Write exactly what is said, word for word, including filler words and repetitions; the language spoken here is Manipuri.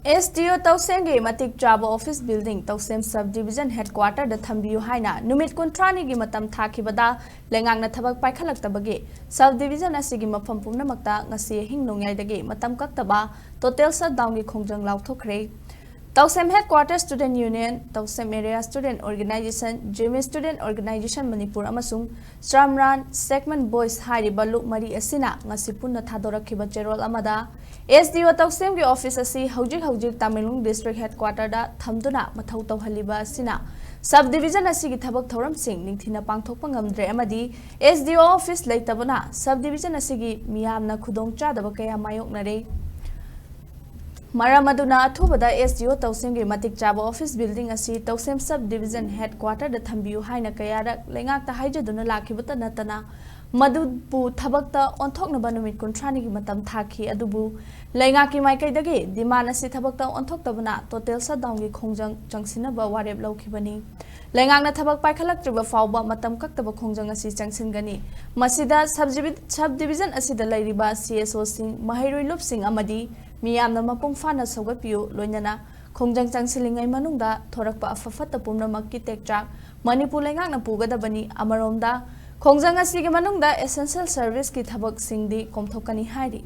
ꯑꯦꯁ ꯗꯤ ꯑꯣ ꯇꯧꯁꯦꯝꯒꯤ ꯃꯇꯤꯛ ꯆꯥꯕ office building ꯇꯧꯁꯦꯝ sub division headquarter ꯗ ꯊꯝꯕꯤꯌꯨ ꯍꯥꯏꯅ ꯅꯨꯃꯤꯠ ꯀꯨꯟꯊ꯭ꯔꯥꯅꯤꯒꯤ ꯃꯇꯝ ꯊꯥꯈꯤꯕꯗ ꯂꯩꯉꯥꯛꯅ ꯊꯕꯛ ꯄꯥꯏꯈꯠꯂꯛꯇꯕꯒꯤ sub division ꯑꯁꯤꯒꯤ ꯃꯐꯝ ꯄꯨꯝꯅꯃꯛꯇ ꯉꯁꯤ ꯑꯍꯤꯡ ꯅꯣꯡꯌꯥꯏꯗꯒꯤ ꯃꯇꯝ ꯀꯛꯇꯕ total shutdown ꯒꯤ ꯈꯣꯡꯖꯪ ꯂꯥꯎꯊꯣꯛꯈ꯭ꯔꯦ꯫ ꯇꯧꯁꯦꯝ headquarter student union, ꯇꯧꯁꯦꯝ area student organization, ꯖꯤꯃꯤ student organization Manipur ꯑꯃꯁꯨꯡ ꯆꯥꯝꯔꯥꯟ ꯁꯦꯛꯃꯟ ꯕꯣꯏꯁ ꯍꯥꯏꯔꯤꯕ ꯂꯨꯞ ꯃꯔꯤ ꯑꯁꯤꯅ ꯉꯁꯤ ꯄꯨꯟꯅ ꯊꯥꯗꯣꯔꯛꯈꯤꯕ ꯆꯦꯔꯣꯜ ꯑꯃꯗ ꯑꯦꯁ ꯗꯤ ꯑꯣ ꯇꯧꯁꯦꯝꯒꯤ office ꯑꯁꯤ ꯍꯧꯖꯤꯛ ꯍꯧꯖꯤꯛ ꯇꯥꯃꯦꯡꯂꯣꯡ district headquarter ꯗ ꯊꯝꯗꯨꯅ ꯃꯊꯧ ꯇꯧꯍꯜꯂꯤꯕ ꯑꯁꯤꯅ sub division ꯑꯁꯤꯒꯤ ꯊꯕꯛ ꯊꯧꯔꯝꯁꯤꯡ ꯅꯤꯡꯊꯤꯅ ꯄꯥꯡꯊꯣꯛꯄ ꯉꯝꯗ꯭ꯔꯦ ꯑꯃꯗꯤ ꯑꯦꯁ ꯗꯤ ꯑꯣ office ꯂꯩꯇꯕꯅ sub division ꯑꯁꯤꯒꯤ ꯃꯤꯌꯥꯝꯅ ꯈꯨꯗꯣꯡ ꯆꯥꯗꯕ ꯀꯌꯥ ꯃꯥꯌꯣꯛꯅꯔꯦ꯫ ꯃꯔꯝ ꯑꯗꯨꯅ ꯑꯊꯨꯕꯗ ꯑꯦꯁ ꯗꯤ ꯑꯣ ꯇꯧꯁꯦꯝꯒꯤ ꯃꯇꯤꯛ ꯆꯥꯕ office building ꯑꯁꯤ ꯇꯧꯁꯦꯝ sub division headquarter ꯗ ꯊꯝꯕꯤꯌꯨ ꯍꯥꯏꯅ ꯀꯌꯥꯔꯛ ꯂꯩꯉꯥꯛꯇ ꯍꯥꯏꯖꯗꯨꯅ ꯂꯥꯛꯈꯤꯕꯇ ꯅꯠꯇꯅ ꯃꯗꯨꯕꯨ ꯊꯕꯛꯇ ꯑꯣꯟꯊꯣꯛꯅꯕ ꯅꯨꯃꯤꯠ ꯀꯨꯟꯊ꯭ꯔꯥꯅꯤꯒꯤ ꯃꯇꯝ ꯊꯥꯈꯤ꯫ ꯑꯗꯨꯕꯨ ꯂꯩꯉꯥꯛꯀꯤ ꯃꯥꯏꯀꯩꯗꯒꯤ demand ꯑꯁꯤ ꯊꯕꯛꯇ ꯑꯣꯟꯊꯣꯛꯇꯕꯅ total shutdown ꯒꯤ ꯈꯣꯡꯖꯪ ꯆꯪꯁꯤꯟꯅꯕ ꯋꯥꯔꯦꯞ ꯂꯧꯈꯤꯕꯅꯤ꯫ ꯂꯩꯉꯥꯛꯅ ꯊꯕꯛ ꯄꯥꯏꯈꯠꯂꯛꯇ꯭ꯔꯤꯕ ꯐꯥꯎꯕ ꯃꯇꯝ ꯀꯛꯇꯕ ꯈꯣꯡꯖꯪ ꯑꯁꯤ ꯆꯪꯁꯤꯟꯒꯅꯤ꯫ ꯃꯁꯤꯗ sub divi-, sub division ꯑꯁꯤꯗ ꯂꯩꯔꯤꯕ ꯁꯤ ꯑꯦꯁ ꯑꯣꯁꯤꯡ, ꯃꯍꯩꯔꯣꯏ ꯂꯨꯞꯁꯤꯡ ꯑꯃꯗꯤ ꯃꯤꯌꯥꯝꯅ ꯃꯄꯨꯡ ꯐꯥꯅ ꯁꯧꯒꯠꯄꯤꯌꯨ꯫ ꯂꯣꯏꯅꯅ ꯈꯣꯡꯖꯪ ꯆꯪꯁꯤꯜꯂꯤꯉꯩ ꯃꯅꯨꯡꯗ ꯊꯣꯔꯛꯄ ꯑꯐ ꯐꯠꯇ ꯄꯨꯝꯅꯃꯛꯀꯤ ꯇꯦꯛꯆꯥꯛ ꯃꯅꯤꯄꯨꯔ ꯂꯩꯉꯥꯛꯅ ꯄꯨꯒꯗꯕꯅꯤ꯫ ꯑꯃꯔꯣꯝꯗ ꯈꯣꯡꯖꯪ ꯑꯁꯤꯒꯤ ꯃꯅꯨꯡꯗ essential service ꯀꯤ ꯊꯕꯛꯁꯤꯡꯗꯤ ꯀꯣꯝꯊꯣꯛꯀꯅꯤ ꯍꯥꯏꯔꯤ꯫